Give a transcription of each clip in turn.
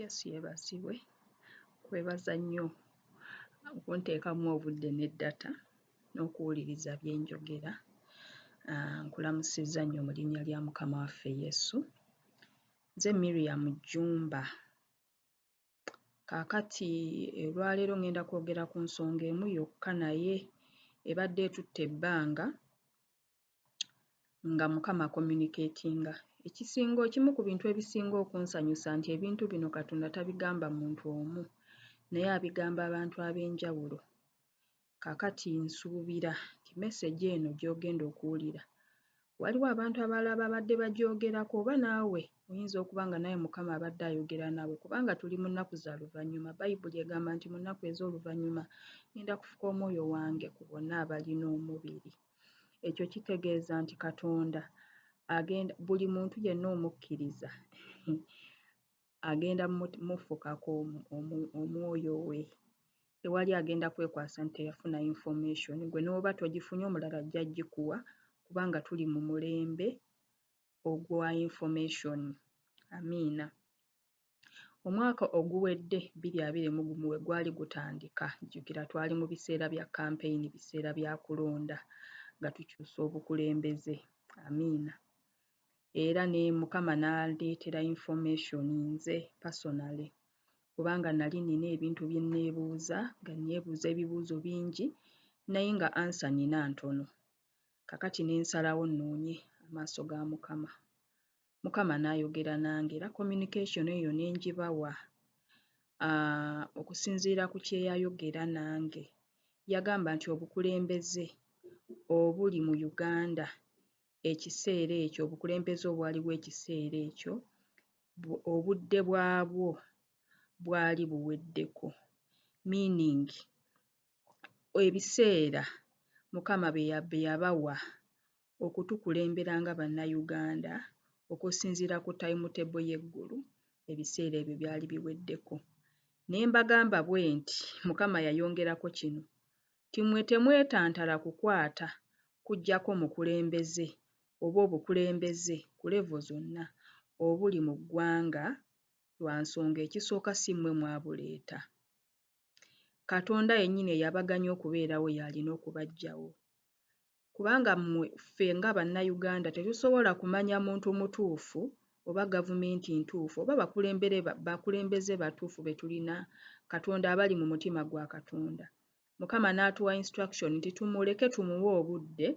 Yesu yeebazibwe. Nkwebaza nnyo okunteekamu obudde ne data n'okuwuliriza bye njogera. Nkulamusizza nnyo mu linnya lya Mukama waffe Yesu. Nze Miriam Jjumba. Kaakati olwaleero ŋŋenda kwogera ku nsonga emu yokka naye ebadde etutte ebbanga nga Mukama acommunicatinga. Ekisinga ekimu ku bintu ebisinga okunsanyusa nti ebintu bino Katonda tabigamba muntu omu naye abigamba abantu ab'enjawulo. Kaakati nsuubira nti message eno gy'ogenda okuwulira waliwo abantu abalala ababadde bagyogerako oba naawe oyinza okuba nga naawe Mukama abadde ayogera naawe kubanga tuli mu nnaku za luvannyuma. Bayibuli egamba nti mu nnaku ez'oluvannyuma ŋŋenda kufuka omwoyo wange ku bonna abalina omubiri. Ekyo kitegeeza nti Katonda agenda buli muntu yenna omukkiriza agenda mufukako omwoyo we. Tewali agenda kwekwasa nti teyafuna information. Ggwe n'oba togifunye omulala ajja gikuwa kubanga tuli mu mulembe ogwa information. Amiina. Omwaka oguwedde 2021 we gwali gutandika, jjukira twali mu biseera bya campaign, biseera bya kulonda nga tukyusa obukulembeze. Amiina. Era ne Mukama n'andeetera information nze personally kubanga nali nnina ebintu bye nneebuuza nga nneebuuza ebibuuzo bingi naye nga answer nnina ntono. Kaakati ne nsalawo nnoonye amaaso ga Mukama. Mukama n'ayogera nange era communication eyo ne ngibawa okusinziira ku kye yayogera nange. Yagamba nti obukulembeze obuli mu Uganda ekiseera ekyo obukulembeze obwaliwo ekiseera ekyo obudde bwabwo bwali buweddeko. Meaning ebiseera Mukama bye yabawa okutukulembera nga Bannayuganda okusinziira ku timetable y'eggulu ebiseera ebyo byali biweddeko. Ne mbagamba bwe nti Mukama yayongerako kino nti mmwe temwetantala kukwata kuggyako mukulembeze oba obukulembeze ku level zonna obuli mu ggwanga lwa nsonga ekisooka si mmwe mwabuleeta. Katonda yennyini eyabaganya okubeerawo y'alina okubaggyawo. Kubanga mmwe ffe nga Bannayuganda tetusobola kumanya muntu mutuufu oba gavumenti ntuufu oba bakulembeze batuufu be tulina Katonda abali mu mutima gwa Katonda. Mukama n'atuwa instruction nti tumuleke tumuwe obudde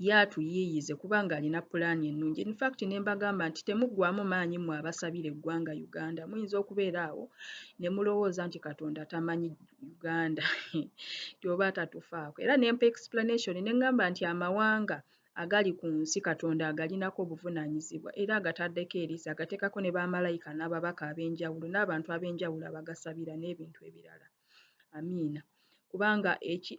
ye atuyiiyize kubanga alina pulaani ennungi. In fact ne mbagamba nti temuggwaamu maanyi mmwe abasabira eggwanga Uganda. Muyinza okubeera awo ne mulowooza nti Katonda tamanyi Uganda nti oba tatufaako. Era ne mpa explanation ne ŋŋamba nti amawanga agali ku nsi Katonda agalinako obuvunaanyizibwa era agataddeko eriiso agateekako ne bamalayika n'ababaka ab'enjawulo n'abantu ab'enjawulo abagasabira n'ebintu ebirala. Amiina. Kubanga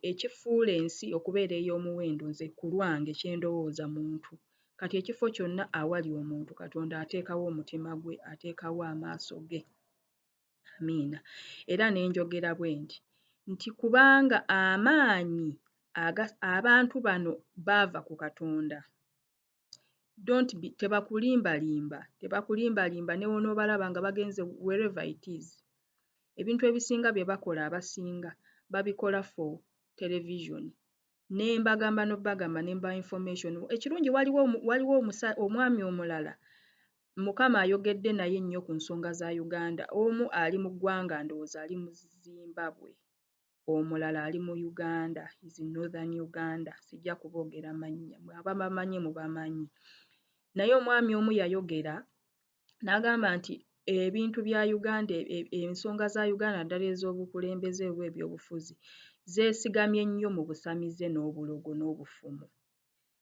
ekifuula ensi okubeera ey'omuwendo nze ku lwange kye ndowooza muntu. Kati ekifo kyonna awali omuntu Katonda ateekawo omutima gwe, ateekawo amaaso ge. Amiina. Era ne njogera bwe nti nti kubanga amaanyi abantu bano baava ku Katonda. Don't be tebakulimbalimba, tebakulimbalimba ne bw'onoobalaba nga bagenze wherever it is. Ebintu ebisinga bye bakola abasinga babikola for television. Ne mbagamba n'obbagamba ne mbawa information. Ekirungi waliwo waliwo omwami omulala Mukama ayogedde naye nnyo ku nsonga za Uganda. Omu ali mu ggwanga ndowooza ali mu Zimbabwe, omulala ali mu Uganda, is in Northern Uganda. Sijja kuboogera mannya, mmwe ababamanyi mubamanyi. Naye omwami omu yayogera n'agamba nti ebintu bya Uganda ensonga za Uganda naddala ez'obukulembeze oba ebyobufuzi zeesigamye nnyo mu busamize n'obulogo n'obufumu.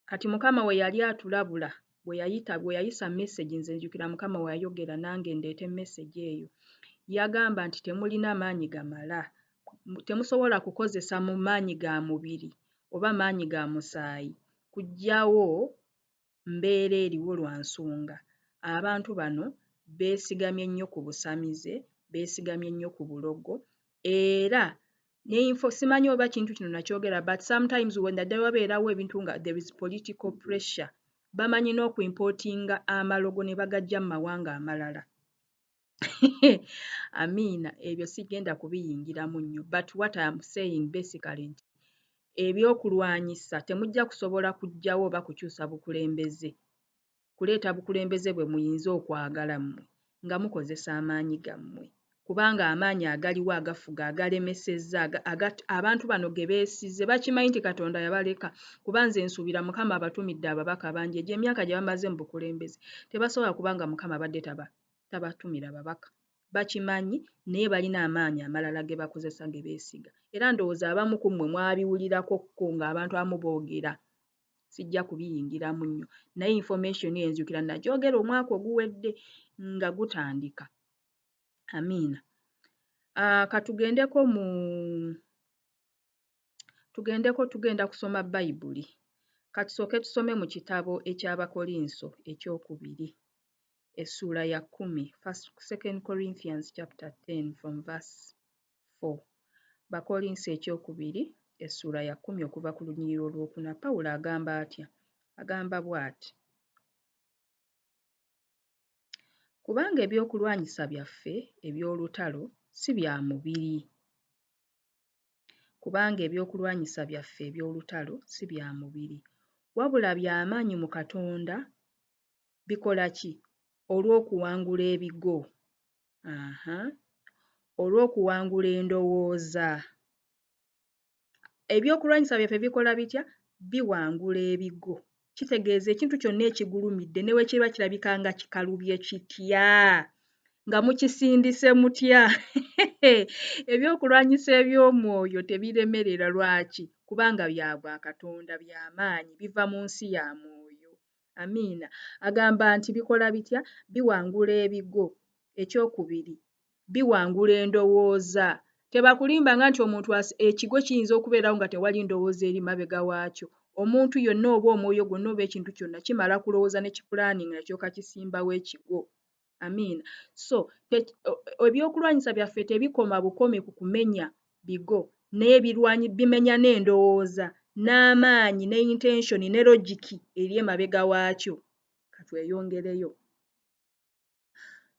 Kati Mukama we yali atulabula bwe yayita bwe yayisa message nze nzijukira Mukama we yayogera nange ndeete message eyo. Yagamba nti temulina maanyi gamala, temusobola kukozesa mu maanyi ga mubiri oba maanyi ga musaayi kuggyawo mbeera eriwo lwa nsonga abantu bano beesigamye nnyo ku busamize, beesigamye nnyo ku bulogo era ne info simanyi oba kintu kino nakyogera but sometimes when naddala wabeerawo ebintu nga there is political pressure bamanyi n'okuimportinga amalogo ne bagaggya mu mawanga amalala. Amiina. Ebyo sigenda kubiyingiramu nnyo, but what I am saying basically nti ebyokulwanyisa temujja kusobola kuggyawo oba kukyusa bukulembeze, kuleeta bukulembeze bwe muyinza okwagala mmwe nga mukozesa amaanyi gammwe, kubanga amaanyi agaliwo agafuga agalemesezza abantu bano ge beesize bakimanyi nti Katonda yabaleka. Kuba nze nsuubira Mukama abatumidde ababaka bangi. Egyo emyaka gye bamaze mu bukulembeze tebasobola, kubanga Mukama abadde tabatumira babaka. Bakimanyi, naye balina amaanyi amalala ge bakozesa ge beesiga. Era ndowooza abamu ku mmwe mwabiwulirako ko ng'abantu abamu boogera. Sijja kubiyingiramu nnyo, naye information eyo nzijukira nagyogera omwaka oguwedde nga gutandika. Amiina. Katugendeko mu tugendeko, tugenda kusoma Bayibuli. Katusooke tusome mu kitabo eky'Abakolinso ekyokubiri essuula ya 10, Second Corinthians chapter 10 from verse 4. Bakolinso ekyokubiri essuula ya 10 okuva ku lunyiriri olwokuna. Pawulo agamba atya? Agamba bw'ati: Kubanga ebyokulwanyisa byaffe eby'olutalo si bya mubiri. Kubanga ebyokulwanyisa byaffe eby'olutalo si bya mubiri, wabula bya maanyi mu Katonda. Bikola ki? Olw'okuwangula ebigo. Aha. Olw'okuwangula endowooza. Ebyokulwanyisa byaffe bikola bitya? Biwangula ebigo. Kitegeeza ekintu kyonna ekigulumidde, ne bwe kiba kirabika nga kikalubye kitya, nga mukisindise mutya, ebyokulwanyisa eby'omwoyo tebiremerera. Lwaki? Kubanga bya bwakatonda, bya maanyi, biva mu nsi ya mwoyo. Amiina. Agamba nti bikola bitya? Biwangula ebigo. Ekyokubiri, biwangula endowooza. Tebakulimbanga nti omuntu ekigo kiyinza okubeerawo nga tewali ndowooza eri mabega waakyo. Omuntu yonna oba omwoyo gwonna oba ekintu kyonna kimala kulowooza ne kipulaaninga ne kiryoka kisimbawo ekigo. Amiina. So ebyokulwanyisa byaffe tebikoma bukomi ku kumenya bigo, naye bimenya n'endowooza n'amaanyi ne intention ne logic eri emabega waakyo. Katweyongereyo.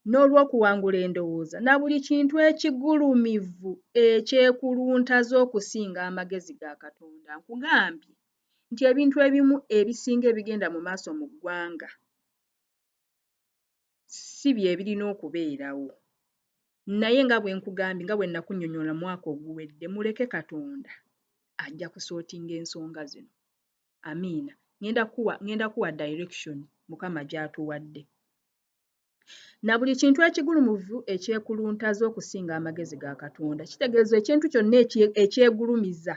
N'olw'okuwangula endowooza na buli kintu ekigulumivu ekyekuluntaza okusinga amagezi ga Katonda. Nkugambye nti ebintu ebimu ebisinga ebigenda mu maaso mu ggwanga si bye birina okubeerawo. Naye nga bwe nkugambye, nga bwe nakunnyonnyola mu mwaka oguwedde, muleke Katonda ajja kusootinga ensonga zino. Amiina. Ngenda kuwa direction Mukama gy'atuwadde. Na buli kintu ekigulumivu ekyekuluntaza okusinga amagezi ga Katonda. Kitegeeza ekintu kyonna ekyegulumiza,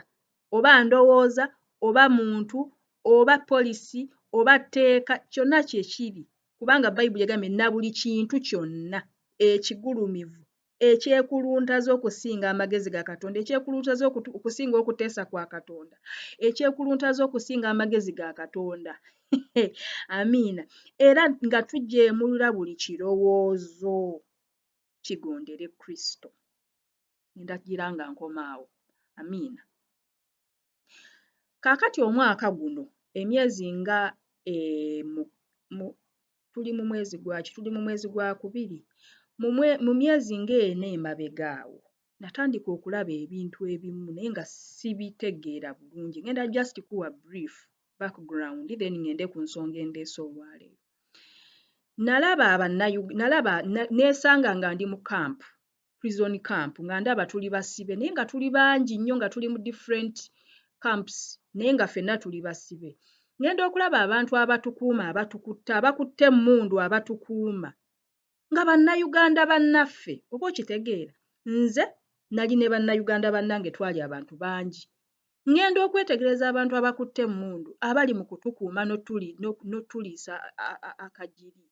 oba ndowooza, oba muntu, oba policy, oba tteeka, kyonna kye kiri. Kubanga Bayibuli egambye na buli kintu kyonna ekigulumivu ekyekuluntaza okusinga amagezi ga Katonda, ekyekuluntaza okusinga okuteesa kwa Katonda, ekyekuluntaza okusinga amagezi ga Katonda. Amiina. Era nga tujeemulula buli kirowoozo kigondere Kristo. Ndagira nga nkoma awo. Amiina. Kaakati omwaka guno emyezi nga tuli mu mwezi gwaki? Tuli mu mwezi gwa kubiri. Mu myezi ng'ena emabega awo natandika okulaba ebintu ebimu naye nga sibitegeera bulungi. Ngenda just kuwa brief background, then ngende ku nsonga endeese olwaleero. Nalaba neesanga nga ndi mu camp, prison camp, nga ndaba tuli basibe, naye nga tuli bangi nnyo, nga tuli mu different camps, naye nga ffenna tuli basibe. Ngenda okulaba abantu abatukuuma, abatukutte, abakutte emmundu abatukuuma, nga Bannayuganda bannaffe. Oba okitegeera? Nze nali ne Bannayuganda bannange, twali abantu bangi. Ngenda okwetegereza abantu abakutte emmundu abali mu kutukuuma n'otuliisa akagiri,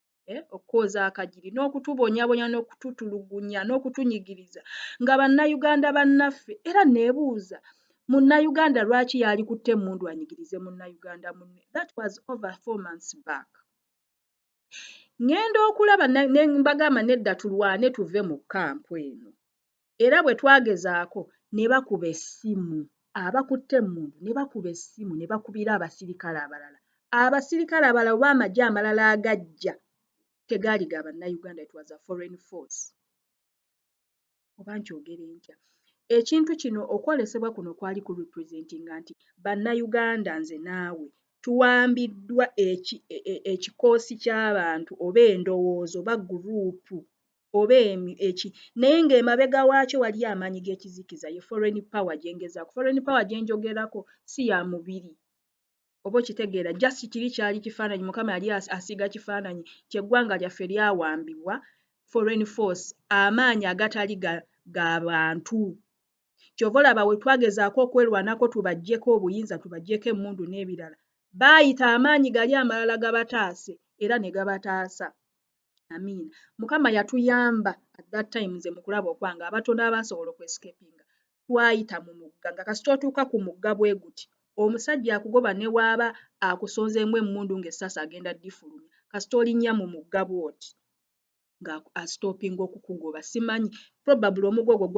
okwoza akagiri n'okutubonyaabonya n'okututulugunya n'okutunyigiriza, nga Bannayuganda bannaffe. Era neebuuza, Munnayuganda lwaki yalikutte emmundu anyigirize Munnayuganda munne? That was over 4 months back. Ŋŋenda okulaba ne mbagamba, nedda, tulwane tuve mu camp eno. Era bwe twagezaako ne bakuba essimu, abakutte emmundu ne bakuba essimu ne bakubira abasirikale abalala. Abasirikale abalala oba amagye amalala agajja tegaali ga Bannayuganda, it was a foreign force. Oba nkyogere ntya? Ekintu kino, okwolesebwa kuno kwali ku representinga nti Bannayuganda, nze naawe, tuwambiddwa ekikoosi ky'abantu oba endowooza oba group oba eki, naye ng'emabega waakyo waliyo amaanyi g'ekizikiza, ye foreign power gye ngezaako. Foreign power gye njogerako si ya mubiri, oba okitegeera? Just kiri kyali kifaananyi. Mukama yali asiiga kifaananyi kyeggwanga lyaffe lyawambibwa foreign force, amaanyi agatali ga bantu. Kyova olaba we twagezaako okwerwanako tubaggyeko obuyinza, tubaggyeko emmundu n'ebirala, baayita amaanyi gali amalala gabataase era ne gabataasa. Amiina. Mukama yatuyamba at that time. Nze mu kulaba okwange, abatono abaasobola okwescapinga twayita mu mugga, nga kasita otuuka ku mugga bwe guti, omusajja akugoba ne waaba akusonzeemu emmundu ng'essasi agenda ddifulumya, kasita olinnya mu mugga bw'oti nga astopinga okukugoba. Simanyi, probably omugga ogwo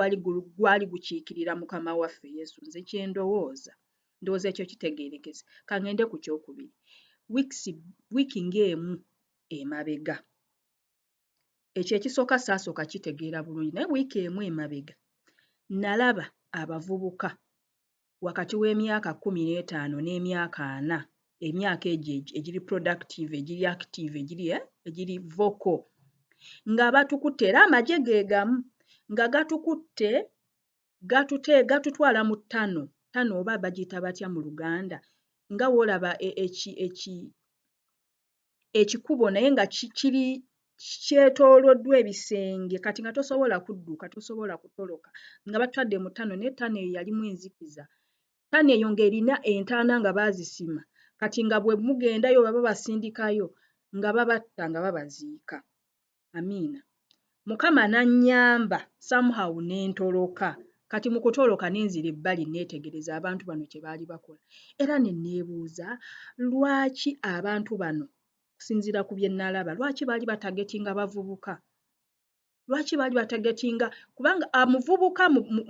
gwali gukiikirira Mukama waffe Yesu, nze kye ndowooza. Ndowooza ekyo kitegeerekese. Kangende ku kyokubiri. Wiiki ng'emu emabega, ekyo ekisooka saasooka kitegeera bulungi, naye wiiki emu emabega nalaba abavubuka wakati w'emyaka 15 n'emyaka 40, emyaka egyo egiri productive, egiri active, egiri vocal, nga batukutte, era amagye ge gamu nga gatukutte, gatutwala mu tunnel. Tunnel oba bagiyita batya mu Luganda? Nga w'olaba ekikubo naye nga kiri kyetooloddwa ebisenge, kati nga tosobola kudduka, tosobola kutoloka, nga batutadde mu tunnel. Naye tunnel eyo yalimu enzikiza. Tunnel eyo ng'erina entaana nga baazisima. Kati nga bwe mugendayo baba babasindikayo, nga babatta, nga babaziika. Amiina. Mukama n'annyamba somehow ne ntoloka. Kati mu kutoloka ne nzira ebbali, neetegereza abantu bano kye baali bakola, era ne neebuuza lwaki abantu bano, okusinziira ku bye nalaba, lwaki baali batargetinga bavubuka, lwaki baali batargetinga, kubanga omuvubuka,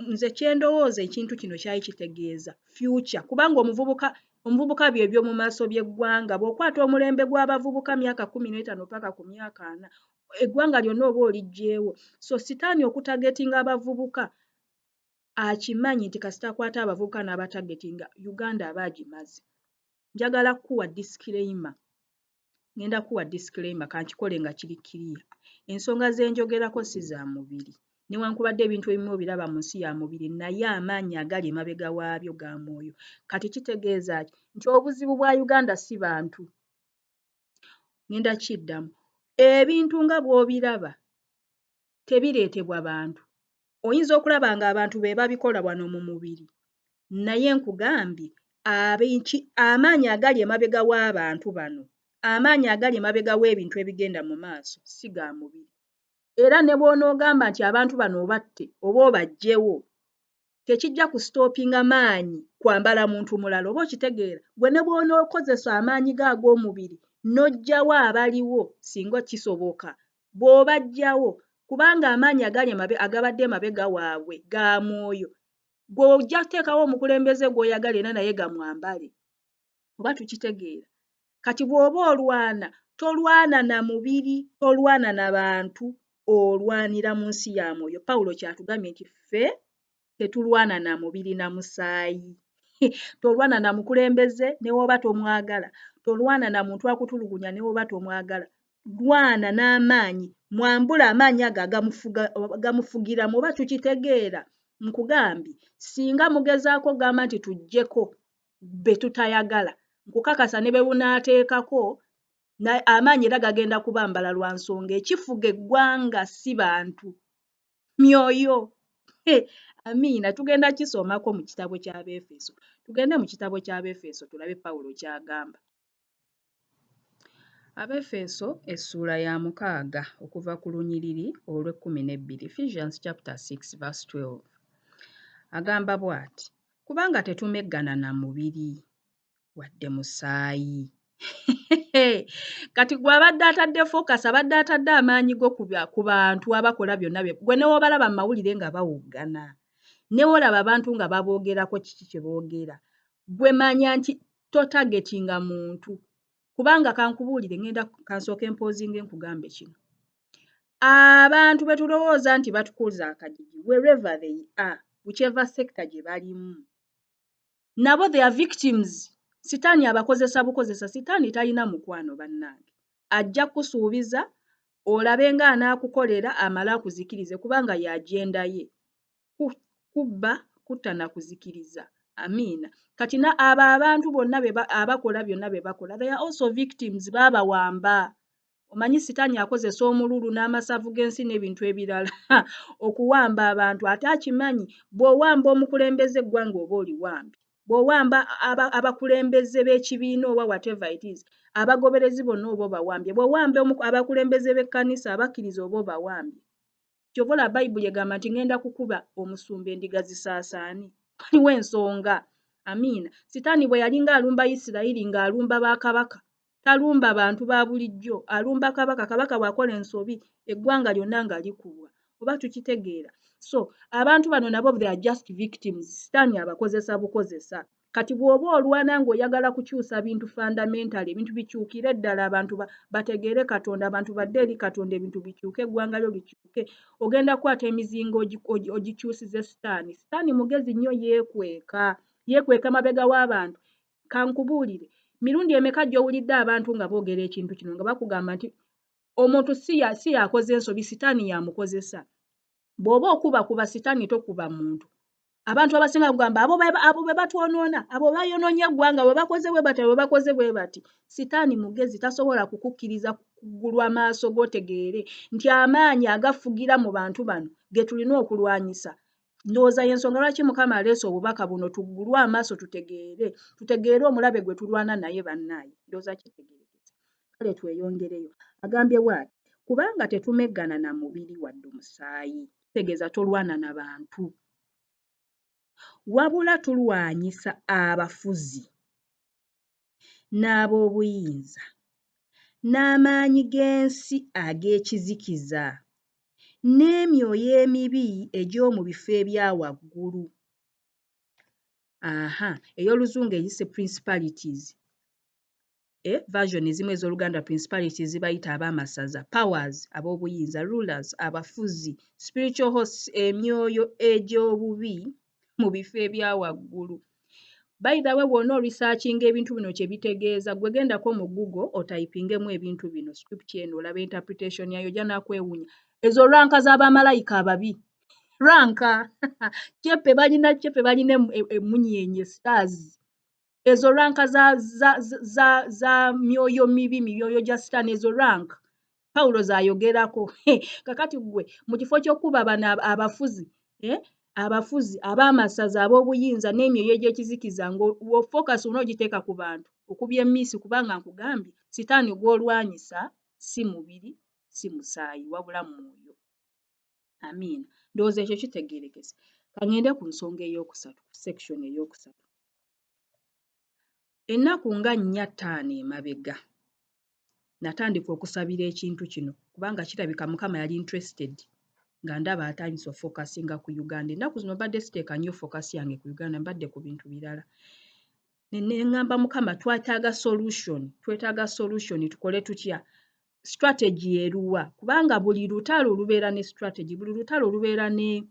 nze kye ndowooza, ekintu kino kyali kitegeeza future, kubanga omuvubuka bye by'omu maaso by'eggwanga. Bw'okwata omulembe gw'abavubuka myaka 15 paka ku myaka 40, eggwanga lyonna oba oliggyeewo. So sitaani okutargetinga abavubuka, akimanyi nti kasita akwata abavubuka n'abatargetinga, Uganda aba agimaze. Njagala kkuwa disclaimer, ngenda kuwa disclaimer, kankikole nga kiri clear. Ensonga ze njogerako si za mubiri, newankubadde ebintu ebimu obiraba mu nsi ya mubiri, naye amaanyi agali emabega waabyo ga mwoyo. Kati kitegeeza ki? Nti obuzibu bwa Uganda si bantu. Ngenda kiddamu: ebintu nga bw'obiraba tebireetebwa bantu. Oyinza okulaba ng'abantu be babikola wano mu mubiri, naye nkugambye, amaanyi agali emabega w'abantu bano, amaanyi agali emabega w'ebintu ebigenda mu maaso si ga mubiri. Era ne bw'onoogamba nti abantu bano obatte oba obaggyewo, tekijja kustopinga maanyi kwambala muntu mulala, oba okitegeera? Gwe ne bw'onookozesa amaanyi go ag'omubiri n'oggyawo abaliwo, singa kisoboka, bw'obaggyawo, kubanga amaanyi agali agabadde emabega waabwe ga mwoyo, gwe ojja kuteekawo omukulembeze gw'oyagala era naye gamwambale, oba tukitegeera? Kati bw'oba olwana, tolwana na mubiri, tolwana na bantu, olwanira mu nsi ya mwoyo. Pawulo kyatugambye nti ffe tetulwana na mubiri na musaayi. Tolwana na mukulembeze ne bw'oba tomwagala, tolwana na muntu akutulugunya ne bw'oba tomwagala. Lwana n'amaanyi, mwambule amaanyi ago agamufugiramu, oba tukitegeera? Nkugambye, singa mugezaako okugamba nti tuggyeko be tutayagala, nkukakasa ne be bunaateekako amaanyi era gagenda kubambala, lwa nsonga ekifuga eggwanga si bantu, myoyo. Amiina. Tugenda kisomako mu kitabo ky'Abeefeso. Tugende mu kitabo ky'Abeefeso tulabe Pawulo ky'agamba. Abeefeso essuula ya 6 okuva ku lunyiriri olw'e-12, Ephesians chapter 6 verse 12, agamba bw'ati: "Kubanga tetumeggana na mubiri wadde musaayi." Kati gwe abadde atadde focus, abadde atadde amaanyi go ku bantu abakola byonna, gwe ne w'obalaba mu mawulire nga bawoggana, ne w'olaba abantu nga baboogerako kiki kye boogera, gwe manya nti totargetinga muntu. Kubanga kankubuulire, ngenda kansooke mpausinge nkugambe kino. Abantu be tulowooza nti batukuza akagigi, wherever they are, whichever sector gye balimu, nabo they are victims. Sitaani abakozesa bukozesa. Sitaani talina mukwano, bannange. Ajja kusuubiza olabe ng'anaakukolera, amale akuzikirize, kubanga ye agenda ye kubba, kutta na kuzikiriza. Amiina. Kati abo abantu bonna abakola byonna bye bakola, they are also victims. Baabawamba. Omanyi sitaani akozesa omululu n'amasavu g'ensi n'ebintu ebirala okuwamba abantu. Ate akimanyi, bw'owamba omukulembeze, eggwanga oba oliwambye. Bw'owamba abakulembeze b'ekibiina oba whatever it is, abagoberezi bonna oba obawambye. Bw'owamba abakulembeze b'ekkanisa, abakkiriza oba obawambye. Kyova olaba Bayibuli egamba nti, "Ŋŋenda kukuba omusumba, endiga zisaasaane." Waliwo ensonga. Amiina. Sitaani bwe yalinga alumba Isirayiri, ng'alumba bakabaka, talumba bantu ba bulijjo, alumba kabaka. Kabaka bw'akola ensobi, eggwanga lyonna nga likubwa. Oba tukitegeera? So abantu bano nabo they are just victims. Sitaani abakozesa bukozesa. Kati bw'oba olwana ng'oyagala kukyusa bintu fundamental, ebintu bikyukire ddala, abantu bategeere Katonda, abantu badde eri Katonda, ebintu bikyuke, eggwanga lyo likyuke, ogenda kukwata emizinga ogikyusize sitaani. Sitaani mugezi nnyo, yeekweka, yeekweka mabega w'abantu. Kankubuulire, mirundi emeka gy'owulidde abantu nga boogera ekintu kino, nga bakugamba nti omuntu si yakoze ensobi, sitaani yamukozesa? Bw'oba okuba kuba sitaani, tokuba muntu. Abantu abasinga kugamba abo be batwonoona, abo bayonoonye eggwanga, bwe bakoze bwe bati, bwe bakoze bwe bati. Sitaani mugezi, tasobola kukukkiriza kuggulwa maaso g'otegeere nti amaanyi agafugira mu bantu bano ge tulina okulwanyisa. Ndowooza y'ensonga lwaki Mukama aleese obubaka buno, tuggulwe amaaso, tutegeere omulabe gwe tulwana naye. Bannaaye, ndowooza kitegeerekese. Kale tweyongereyo. Agambye bw'ati, "Kubanga tetumeggana na mubiri wadde omusaayi." Kitegeeza tolwana na bantu, wabula tulwanyisa abafuzi n'ab'obuyinza n'amaanyi g'ensi ag'ekizikiza n'emyoyo emibi egy'omu bifo ebya waggulu. Aha, ey'Oluzungu eyise principalities. Version ezimu ez'Oluganda principalities zibayita ab'amasaza, powers ab'obuyinza, rulers abafuzi, spiritual hosts emyoyo egy'obubi mu bifo ebya waggulu. By the way, bw'ona oresearchinga ebintu bino kye bitegeeza, gwe gendako mu Google otypingemu ebintu bino, script eno, olaba interpretation yayo, ojja nakwewuunya. Ezo rank z'abamalayika ababi, rank kyepe balina, kyepe balina emunyeenye, stars. Ezo rank za myoyo mibi, myoyo gya sitaani. Ezo rank Pawulo z'ayogerako. Kakati ggwe mu kifo ky'okuba bano abafuzi, abafuzi, ab'amasaza, ab'obuyinza n'emyoyo egy'ekizikiza, nga focus wonna ogiteeka ku bantu, okubya emiisi, kubanga nkugambye sitaani gw'olwanyisa si mubiri, si musaayi, wabula mwoyo. Amiina. Ndowooza ekyo kitegeerekese. Kaŋŋende ku nsonga eyookusatu, ku section eyookusatu. Ennaku nga 4, 5 emabega natandika okusabira ekintu kino, kubanga kirabika Mukama yali interested nga ndaba atandise ofocusinga ku Uganda. Ennaku zino mbadde siteeka nnyo focus yange ku Uganda, mbadde ku bintu birala. Ne ŋŋamba Mukama, twetaaga solution, twetaaga solution, tukole tutya? Strategy eruwa? Kubanga buli lutalo lubeera ne strategy, buli lutalo lubeera ne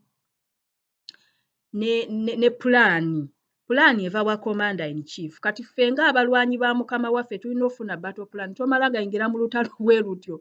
pulaani. Pulaani eva wa commander in chief. Kati ffe ng'abalwanyi ba Mukama waffe tulina okufuna battle plan. Tomala gayingira mu lutalo bwe lutyo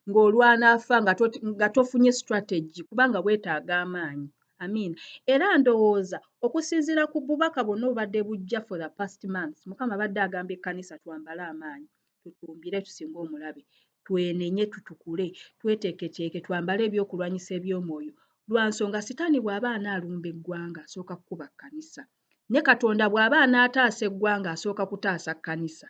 ng'olwana afa nga tofunye strategy, kubanga weetaaga amaanyi. Amiina. Era ndowooza okusinziira ku bubaka bwonna obubadde bujja for the past months, Mukama abadde agamba ekkanisa twambale amaanyi, tutumbire, tusinge omulabe, twenenye, tutukule, tweteeketeeke, twambale ebyokulwanyisa eby'omwoyo, lwa nsonga sitaani bw'aba anaalumba eggwanga, asooka kukuba kkanisa. Ne Katonda bw'aba anaataasa eggwanga, asooka kutaasa kkanisa.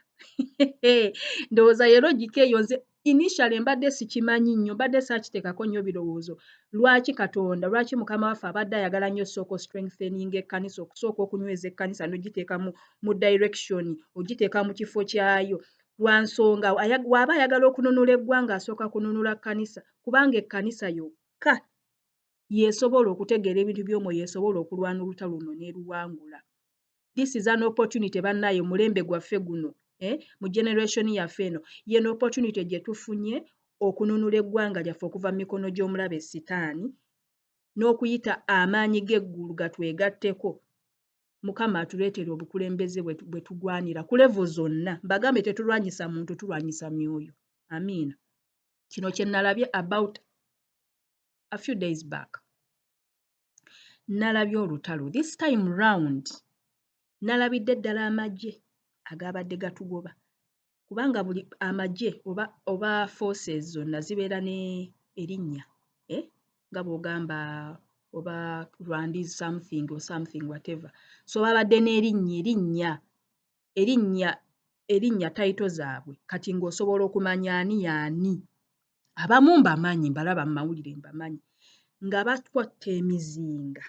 Ndowooza ye logic eyo. Nze initially mbadde sikimanyi nnyo, mbadde saakiteekako nnyo birowoozo, lwaki Katonda, lwaki Mukama waffe abadde ayagala nnyo osooka ostrengtheninga ekkanisa, okusooka okunyweza ekkanisa n'ogiteeka mu direction, ogiteeka mu kifo kyayo. Lwa nsonga bw'aba ayagala okununula eggwanga, asooka kununula kkanisa, kubanga ekkanisa yokka y'esobola okutegeera ebintu by'omwoyo, esobola okulwana olutalo luno n'eruwangula. This is an opportunity, bannaaye, mulembe gwaffe guno, mu generation yaffe eno, yeno opportunity gye tufunye. okununula eggwanga lyaffe okuva mu mikono gy'omulabe Sitaani n'okuyita amaanyi g'eggulu gatwegatteko, Mukama atuleetere obukulembeze bwe tugwanira ku level zonna. Mbagambe tetulwanyisa muntu, tulwanyisa myoyo. Amiina. Kino kye nalabye about a few days back. Nalabye olutalo. This time round nalabidde ddala amagye agabadde gatugoba, kubanga buli amagye oba forces zonna zibeera ne erinnya, eh? Nga bw'ogamba oba Rwandese something or something, whatever. So babadde n'erinnya, erinnya, title zaabwe. Kati ng'osobola okumanya ani y'ani. Abamu mbamanyi, mbalaba mu mawulire, mbamanyi nga bakwatta emizinga,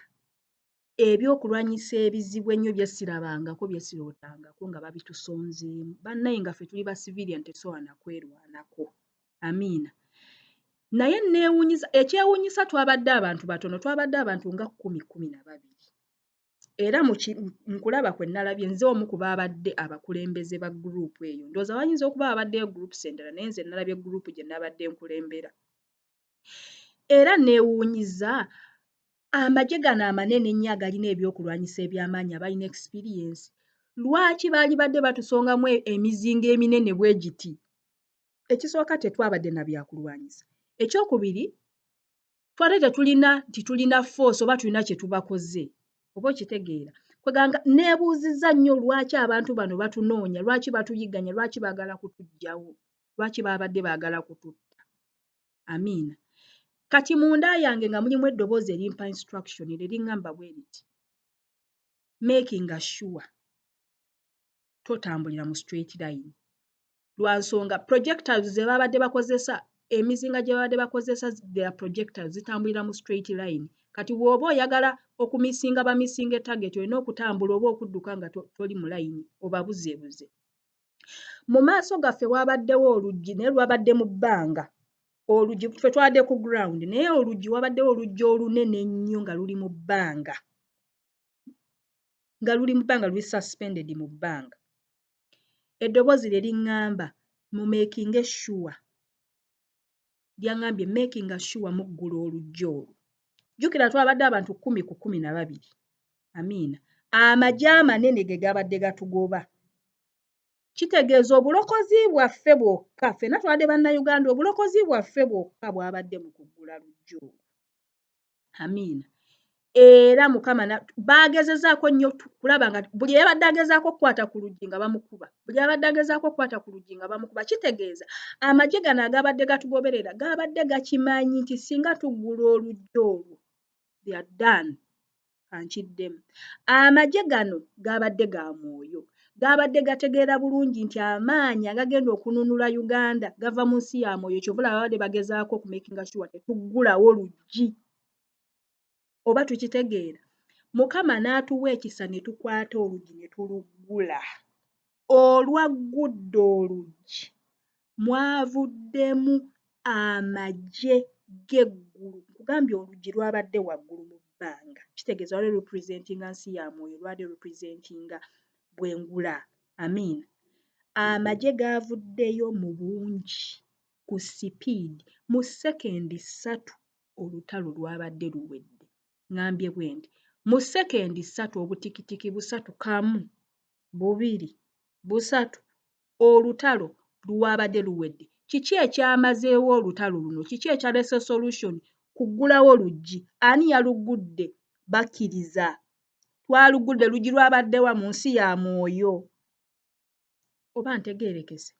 ebyokulwanyisa ebizibu ennyo bye sirabangako, bye sirootangako, nga babitusonzeemu. Bannaye, nga ffe tuli ba civilian, tetusobola na kwerwanako. Amiina. Naye neewuunyisa, ekyewuunyisa, twabadde abantu batono, twabadde abantu nga 10, 12. Era nkulaba kwe nalabye, nze omu ku baabadde abakulembeze ba group eyo. Ndowooza wayinza okuba wabaddeyo groups endala, naye nze nalabye group gye nabadde nkulembera. Era neewuunyiza amagye gano amanene ennyo agalina ebyokulwanyisa eby'amaanyi, abalina experience, lwaki baali badde batusongamu emizinga eminene bwe giti? Ekisooka, tetwabadde na byakulwanyisa. Ekyokubiri, twali tetulina nti tulina force oba tulina kye tubakoze, oba okitegeera. Kweganga neebuuzizza nnyo lwaki abantu bano batunoonya, lwaki batuyigganya, lwaki baagala kutuggyawo, lwaki baabadde baagala kututta. Amiina. Kati munda yange nga mulimu eddoboozi erimpa instruction, ne liŋŋamba bwe riti: "Making sure totambulira mu straight line, lwa nsonga projectiles ze babadde bakozesa, emizinga gye babadde bakozesa, their projectiles zitambulira mu straight line. Kati bw'oba oyagala okumissinga, bamissinga target, olina okutambula oba okudduka nga toli mu layini, obabuzeebuze." Mu maaso gaffe wabaddewo oluggi, naye lwabadde mu bbanga. Oluggi, ffe twabadde ku ground, naye oluggi, wabaddewo oluggi olunene ennyo nga luli mu bbanga, nga luli mu bbanga, luli suspended mu bbanga. Eddoboozi lye liŋŋamba, "Mumakinge sure," lyaŋŋambye, "makinga sure muggula oluggi olwo." Jjukira twabadde abantu 10 ku 12. Amiina. Amagye amanene ge gabadde gatugoba. Kitegeeza obulokozi bwaffe bwokka, ffenna twabadde Bannayuganda, obulokozi bwaffe bwokka bwabadde mu kuggula luggi olwo. Amiina. Era Mukama baagezezaako nnyo kulaba nga buli eyabadde agezaako okukwata ku luggi nga bamukuba, buli abadde agezaako okukwata ku luggi nga bamukuba. Kitegeeza amagye gano agabadde gatugoberera gabadde gakimanyi nti singa tuggula oluggi olwo, they are done. Kankiddemu, amagye gano gabadde ga mwoyo, gabadde gategeera bulungi nti amaanyi agagenda okununula Uganda gava mu nsi ya mwoyo. Kyova olaba babadde bagezaako okumakinga sure tetuggulawo luggi, oba tukitegeera. Mukama n'atuwa ekisa ne tukwata oluggi ne tuluggula. Olwaggudde oluggi, mwavuddemu amagye g'eggulu. Nkugambye oluggi lwabadde waggulu mu bbanga, kitegeeza lwali lurepresentinga nsi ya mwoyo, lwali lurepresentinga bwengula. Amiina. Amagye gaavuddeyo mu bungi ku sipiidi, mu sekendi 3 olutalo lwabadde luwedde. Ŋŋambye bwe nti mu sekendi 3, obutikitiki busatu, kamu, bubiri, busatu, olutalo lwabadde luwedde. Kiki ekyamazeewo olutalo luno? Kiki ekyaleese solution? Kuggulawo luggi. Ani yaluggudde? Bakkiriza twalugudde. Luggi lwabaddewa? Mu nsi ya mwoyo, oba ntegeerekese?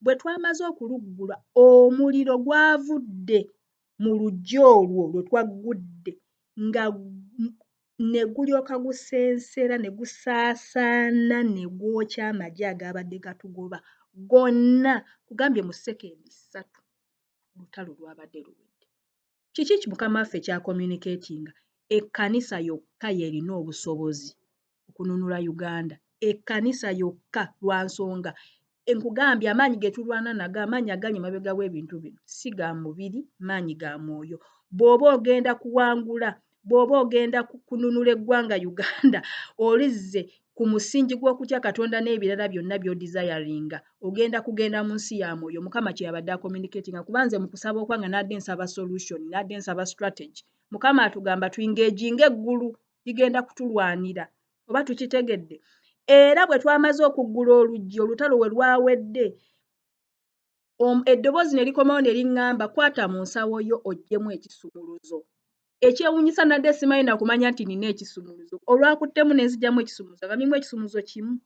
Bwe twamaze okuluggula, omuliro gwavudde mu luggi olwo lwe twaggudde, nga ne gulyoka gusensera ne gusaasaana ne gwokya amagye agabadde gatugoba gonna. Kugambye mu sekendi 3 olutalo lwabadde luwedde. Kiki Mukama waffe kyacommunicatinga? Ekkanisa yokka y'erina obusobozi okununula Uganda, ekkanisa yokka, lwa nsonga nkugambye amaanyi ge tulwana nago, amaanyi agali emabega w'ebintu bino si ga mubiri, maanyi ga mwoyo. Bw'oba ogenda kuwangula, bw'oba ogenda kununula eggwanga Uganda, olizze Ku musingi gw'okutya Katonda n'ebirala byonna by'odesiringa, ogenda kugenda mu nsi ya mwoyo. Mukama kye yabadde acommunicatinga, kuba nze mu kusaba okwange nadde nsaba solution, nadde nsaba strategy. Mukama atugamba tuengaginga eggulu, ligenda kutulwanira. Oba tukitegedde? Era bwe twamaze okuggula oluggi, olutalo we lwawedde, eddoboozi ne likomawo ne liŋŋamba, "Kwata mu nsawo yo oggyemu ekisumuluzo." Ekyewuunyisa, nadde simanyi na kumanya nti nina ekisumuluzo. Olwakuttemu ne nzigyamu ekisumuluzo, nga mulimu ekisumuluzo kimu.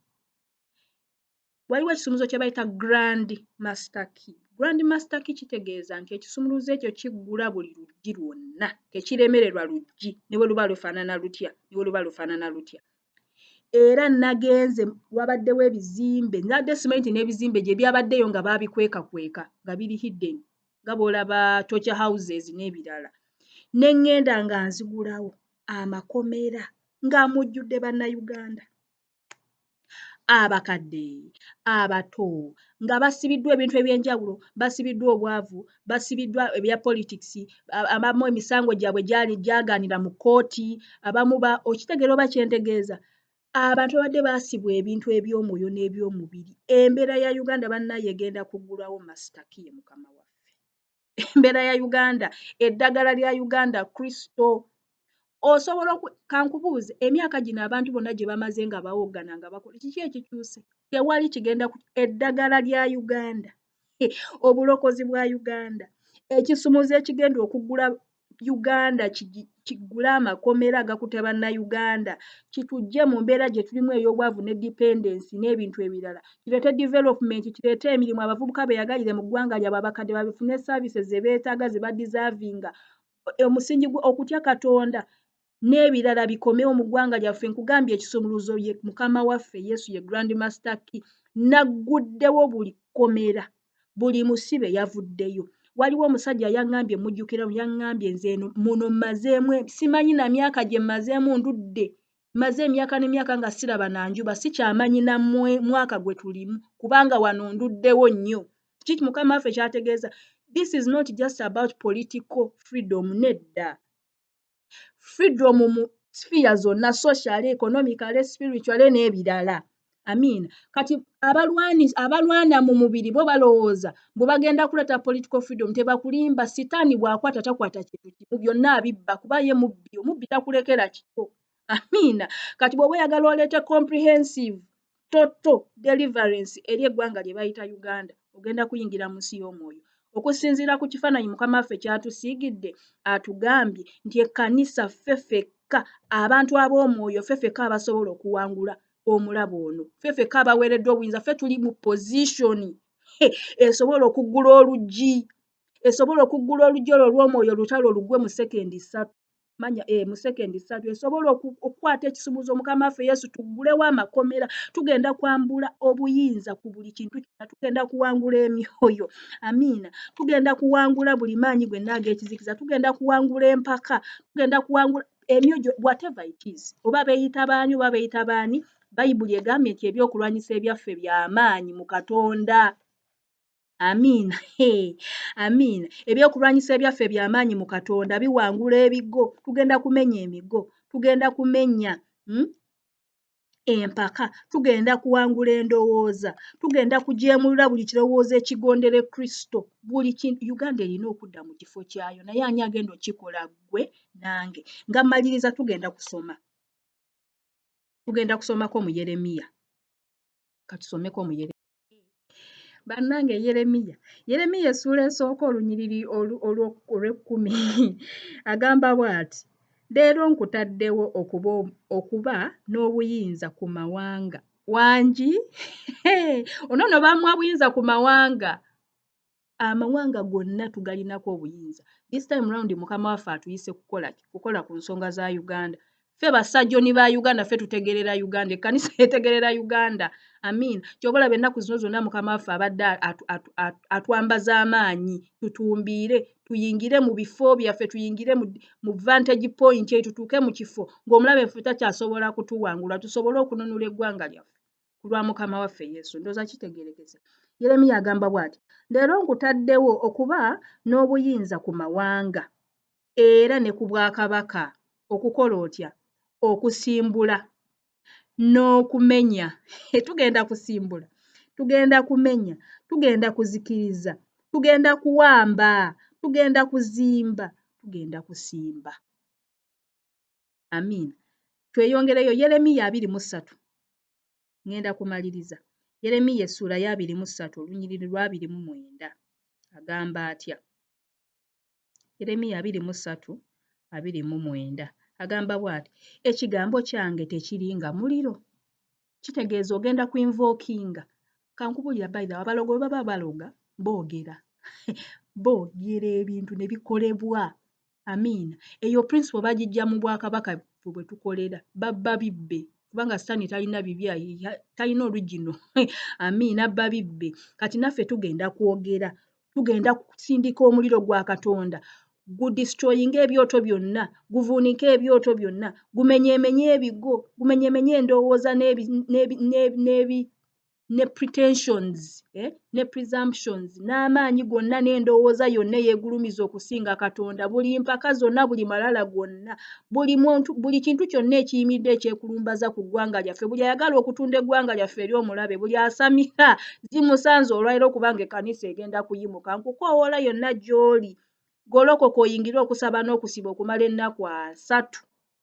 Waliwo ekisumuluzo kye bayita Grand Master Key. Grand Master Key kitegeeza nti ekisumuluzo ekyo kiggula buli luggi lwonna, tekiremererwa luggi ne bwe luba lufaanana lutya, ne bwe luba lufaanana lutya. Era nagenze, wabaddewo ebizimbe, nadde simanyi nti n'ebizimbe gye byabaddeyo nga baabikwekakweka, nga biri hidden, nga bw'olaba torture houses n'ebirala. Ne ŋŋenda nga nzigulawo amakomera nga mujjudde Bannayuganda, abakadde, abato, nga basibiddwa ebintu eby'enjawulo. Basibiddwa obwavu, basibiddwa ebya politics, abamu emisango gyabwe gyali gyagaanira mu kkooti, abamu ba okitegeera oba kyentegeeza. Abantu babadde baasibwa ebintu eby'omwoyo n'eby'omubiri. Embeera ya Uganda, bannaye, egenda kuggulwawo Master Key, ye Mukama waffe. Embeera ya Uganda, eddagala lya Uganda, Kristo. Osobola, kankubuuze, emyaka gino abantu bonna gye bamaze nga bawoggana nga bakola, kiki ekikyuse? Tewali kigenda. Eddagala lya Uganda, obulokozi bwa Uganda, ekisumuzo ekigenda okuggula Uganda, kiggule amakomera agakutte Bannayuganda, kituggye mu mbeera gye tulimu ey'obwavu ne dependence n'ebintu ebirala, kireete development, kireete emirimu, abavubuka beeyagalire mu ggwanga lyabwe, abakadde babifune services ze beetaaga, ze badeservinga, omusingi okutya Katonda n'ebirala bikomewo mu ggwanga lyaffe. Nkugambye, ekisumuluzo ye Mukama waffe Yesu, ye Grand Master Key. Nagguddewo buli kkomera, buli musibe yavuddeyo. Waliwo omusajja yaŋŋambye, mujjukira, yaŋŋambye, "Nze eno muno mmazeemu simanyi na myaka gye mmazeemu, ndudde, mmaze emyaka n'emyaka nga siraba na njuba, sikyamanyi na mwaka gwe tulimu, kubanga wano nduddewo nnyo." Kiki Mukama waffe kyategeeza? This is not just about political freedom, nedda. Freedom mu sphere zonna, socially, economically, spiritually n'ebirala. Amiina. Kati abalwani abalwana mu mubiri bo balowooza bwe bagenda kuleeta political freedom. Tebakulimba. Sitaani bw'akwata takwata kintu kimu, byonna abibba, kuba ye mubbi. Omubbi takulekera kito. Amiina. Kati bw'oba oyagala oleete comprehensive total deliverance eri eggwanga lye bayita Uganda, ogenda kuyingira mu nsi y'omwoyo. Okusinziira ku kifaananyi Mukama waffe ky'atusiigidde, atugambye nti ekkanisa, ffe ffekka abantu ab'omwoyo, ffe ffekka abasobola okuwangula omulabe ono, ffe ffekka abaweereddwa obuyinza, ffe tuli mu position esobola okuggula oluggi, esobola okuggula oluggi olwo olw'omwoyo, olutalo olugwe mu sekendi 3, manya mu sekendi 3, esobola okukwata ekisumuzo, Mukama waffe Yesu, tuggulewo amakomera. Tugenda kwambula obuyinza ku buli kintu kyonna, tugenda kuwangula emyoyo. Amiina. Tugenda kuwangula buli maanyi gwenna ag'ekizikiza, tugenda kuwangula empaka, tugenda kuwangula emyoyo, whatever it is, oba beeyita baani, oba beeyita baani. Bayibuli egambye nti ebyokulwanyisa ebyaffe by'amaanyi mu Katonda. Amiina, amiina. Ebyokulwanyisa ebyaffe by'amaanyi mu Katonda, biwangula ebigo. Tugenda kumenya emigo, tugenda kumenya empaka, tugenda kuwangula endowooza, tugenda kujeemulula buli kirowoozo ekigondere Kristo. Buli kintu. Uganda erina okudda mu kifo kyayo, naye ani agenda okikola? Ggwe nange. Nga mmaliriza, tugenda kusomako mu Yeremiya. Katusomeko mu Yeremiya, bannange. Yeremiya essuula esooka, olunyiriri olw'ekkumi, agamba bw'ati: "Leero nkutaddewo okuba n'obuyinza ku mawanga." Wangi ono nno baamuwa buyinza ku mawanga. Amawanga gonna tugalinako obuyinza. This time round Mukama waffe atuyise kukola ki? Kukola ku nsonga za Uganda. Ffe basajjoni ba Uganda, ffe tutegeerera Uganda, ekkanisa etegeerera Uganda. Amiina. Ky'oba olaba ennaku zino zonna Mukama waffe abadde atwambaza amaanyi, tutumbiire, tuyingire mu bifo byaffe, tuyingire mu vantage point eyo, tutuuke mu kifo ng'omulabe ffe takyasobola kutuwangula, tusobole okununula eggwanga lyaffe ku lwa Mukama waffe Yesu. Ndowooza kitegeerekese. Yeremiya agamba bw'ati: "Leero nkutaddewo okuba n'obuyinza ku mawanga era ne ku bwakabaka." Okukola otya? Okusimbula. n'okumenya. Tugenda kusimbula, tugenda kumenya, tugenda kuzikiriza, tugenda kuwamba, tugenda kuzimba, tugenda kusimba. Amiina. Tweyongereyo Yeremiya 23. Ŋŋenda kumaliriza. Yeremiya essuula ya 23 olunyiriri lwa 29 agamba atya? Yeremiya 23:29 agamba bw'ati, ekigambo kyange tekiri nga muliro. Kitegeeza ogenda ku invokinga. Kankubulira, by the way, abalogo bwe baba baloga boogera. Boogera ebintu ne bikolebwa. Amiina. Eyo principle bagijja mu bwakabaka bwe tukolera. Babba bibbe. Kubanga Sitaani talina bibi, talina original. Amiina, abba bibbe. Kati naffe tugenda kwogera. Tugenda kusindika omuliro gwa Katonda. Gudestroyinga ebyoto byonna, guvuunike ebyoto byonna, gumenyeemenye ebigo, gumenyeemenye endowooza ne pretensions, ne presumptions, n'amaanyi gonna n'endowooza yonna eyeegulumiza okusinga Katonda, buli mpaka zonna, buli malala gonna, buli muntu, buli kintu kyonna ekiyimiridde ekyekulumbaza ku ggwanga lyaffe, buli ayagala okutunda eggwanga lyaffe eri omulabe, buli asamira zimusanze olwaleero kubanga ekkanisa egenda kuyimuka. Nkukoowoola yonna gy'oli, golokoka oyingire okusaba n'okusiba okumala ennaku 30.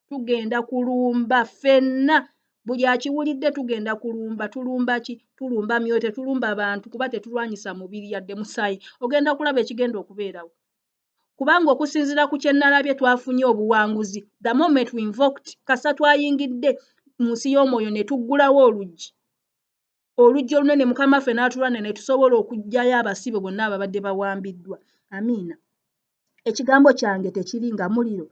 Tugenda kulumba ffenna, buli akiwulidde tugenda kulumba. Tulumba ki? Tulumba myoyo, tetulumba bantu, kuba tetulwanyisa mubiri yadde musaayi. Ogenda kulaba ekigenda okubeerawo. Kubanga okusinziira ku kye nalabye twafunye obuwanguzi. The moment we invoked, kasa twayingidde mu nsi y'omwoyo ne tuggulawo oluggi. Oluggi olunene Mukama waffe n'atulwana ne tusobola okuggyayo abasibe bonna ababadde bawambiddwa. Amiina. Ekigambo kyange tekiri nga muliro,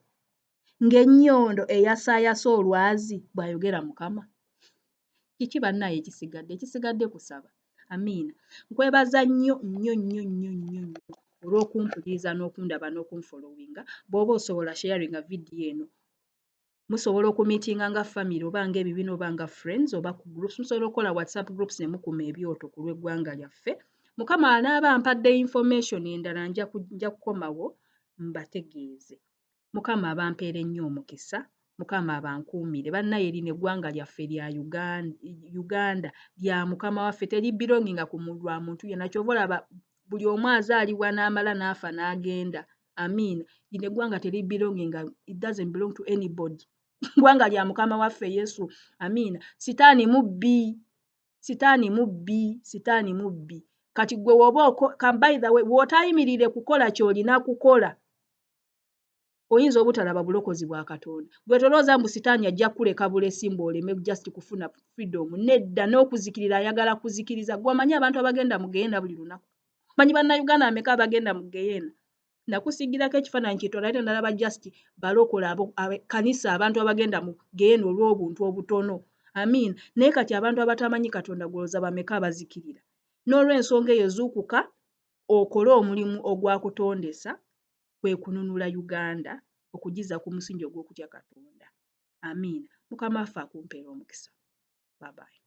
ng'ennyondo eyasaayasa olwazi, bw'ayogera Mukama. Kiki bannaye ekisigadde? Ekisigadde kusaba. Amiina. Nkwebaza nnyo nnyo nnyo nnyo nnyo nnyo olw'okumpuliriza n'okundaba n'okunfollowinga. Bw'oba osobola sharinga vidiyo eno. Musobola okumiitinga nga family oba ng'ebibiina oba nga friends oba ku groups. Musobola okukola WhatsApp groups ne mukuma ebyoto ku lw'eggwanga lyaffe. Mukama anaaba ampadde information endala nja kukomawo mbategeeze. Mukama abampeere nnyo omukisa. Mukama abankuumire. Bannaye lino eggwanga lyaffe lya Uganda lya Mukama waffe, teribelonginga ku lwa muntu yenna. Ky'ova olaba buli omu azaalibwa n'amala n'afa n'agenda. Amiina. Lino eggwanga teribelonginga, it doesn't belong to anybody. Ggwanga lya Mukama waffe Yesu. Amiina. Sitaani mubbi. Sitaani mubbi. Sitaani mubbi. Kati ggwe w'oba, by the way, bw'otayimirire kukola ky'olina kukola, oyinza obutalaba bulokozi bwa Katonda. Gwe tolowooza mbu Sitaani ajja kukuleka bulesi mbu oleme just kufuna freedom. Nedda, n'okuzikirira ayagala kuzikiriza. Ggwe omanyi abantu abagenda mu ggeyeena buli lunaku? Omanyi Bannayuganda bameka abagenda mu ggeyeena? Nakusiigirako ekifaananyi kitono ate nalaba just balokole abo ekkanisa abantu abagenda mu ggeyeena olw'obuntu obutono. Amiina. Naye kati abantu abatamanyi Katonda gw'olowooza bameka abazikirira? N'olw'ensonga eyo zuukuka okole omulimu ogwakutondesa, kwe kununula Uganda okugizza ku musingi ogw'okutya Katonda. Amiina. Mukama waffe akumpeere omukisa. Bye bye.